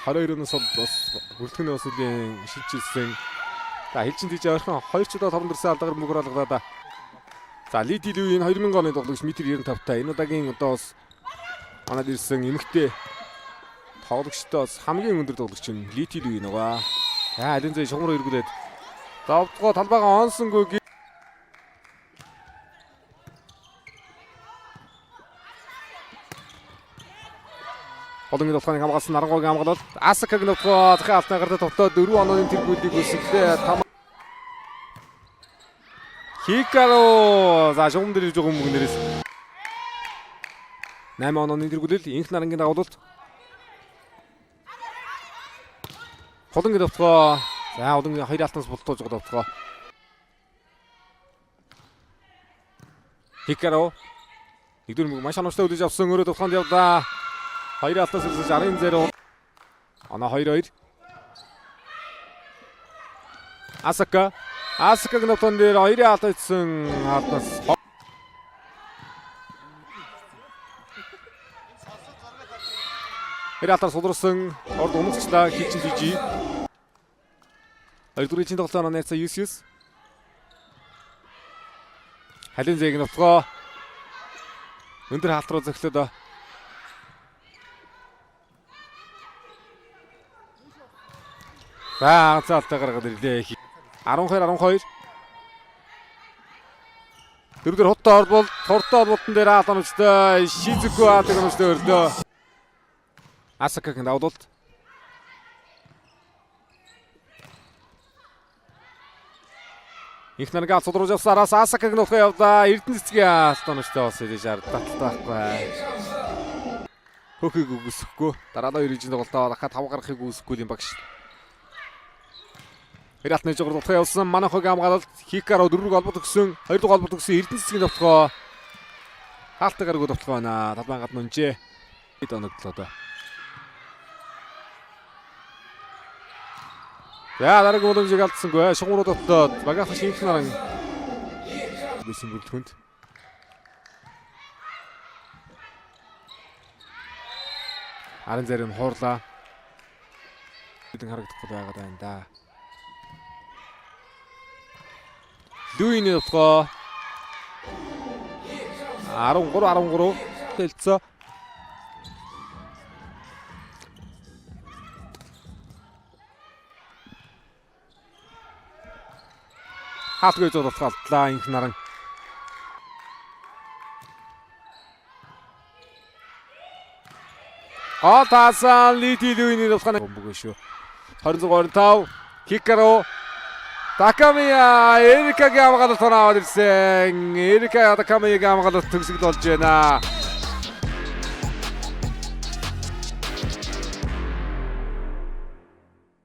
22 оноос бол бас бүртгэний бас үлийн шилжилсэн. За хилчин тийж ойрхон 2 ч удаа торон дөрсөн алдагаар мөгөр алгалаа. За Лити Лүү энэ 2000 оны тоглогч метр 95 та энэ удаагийн одоо бас манад ирсэн эмэгтэй тоглогчтой бас хамгийн өндөр тоглогч нь Лити Лүү нөгөө. За алин зэ шугам руу эргүүлээд зовдгоо талбайгаа онсонгүй. Болонгийн тулхааны хамгаалсан Нарангогийн хамгаалалт Асакаг нутгаа захын алтны гардаа тогтоод 4 онооны тэргүүлийг үсгэлээ. Там Хикаро за шугам дээр ирж байгаа хүмүүгнэрээс 8 онооны тэргүүлэл инх нарангийн дагуулалт Холонгийн товтгоо за Холонгийн хоёр алтнаас бултууж байгаа товтгоо Хикаро нэгдүгээр мөг маш ханамжтай үлдээж авсан өөрөө товтгоонд явлаа. Хоёр алтнаас ирсэн 60 0. Оноо 2-2. Асака. Асакаг нотон дээр хоёрын алт ицсэн алтнаас. Хоёр алтаар суларсан орд умцчлаа хийчин жижи. Хоёрдугаар ижин тоглолтоор найцаа 9-9. Халин зээг нутгаа. Өндөр хаалт руу зөхлөд. За ганцхан алтаа гаргаад ирлээ. 12 12. Дөрөвдөр хуттай орбол, туртай орболтон дээр аал оновчтой Шизүку аалыг оновчтой өрлөө. Асакагийн давуулалт. Их нарга судрууж авсан араас Асакаг нөхөө явлаа. Эрдэнэ цэцгийн аалт оновчтой бас ирж шаардлага байхгүй. Хөхийг үгүйсэхгүй. Дараа нь хоёр ижин тоглолтоо дахиад 5 гаргахыг үгүйсэхгүй юм багш. Тэр алтны жогор дутхаа явсан Манахог хамгаалалт Хикаро дөрвөг холбоод өгсөн. Хоёр дахь холбоод өгсөн Эрдэнэ цэцгийн довтлогоо. Хаалт гаргүй довтлогоо байна. Талбайн гадна үнжээ. Хэд оногдлоо доо. За дараагийн боломжийг алдсангүй. Шугам руу довтлоод багаах шинх наран гэсэн бүрэлдэхүүнд. Арын зарим хуурлаа. Хэдэн харагдахгүй байгаад байна да. Лүиний довтлогоо. 13 13 хэлцээ. Хаалтгүй зур алдлаа инх наран. Гол таасан Лити Лүиний довтлогоо бөмбөгөө шүү. 26 25 Хикаро Такамия Эрикагийн хамгаалалт аваад ирсэн. Эрика Такамиягийн хамгаалалт төгсгөл болж байна.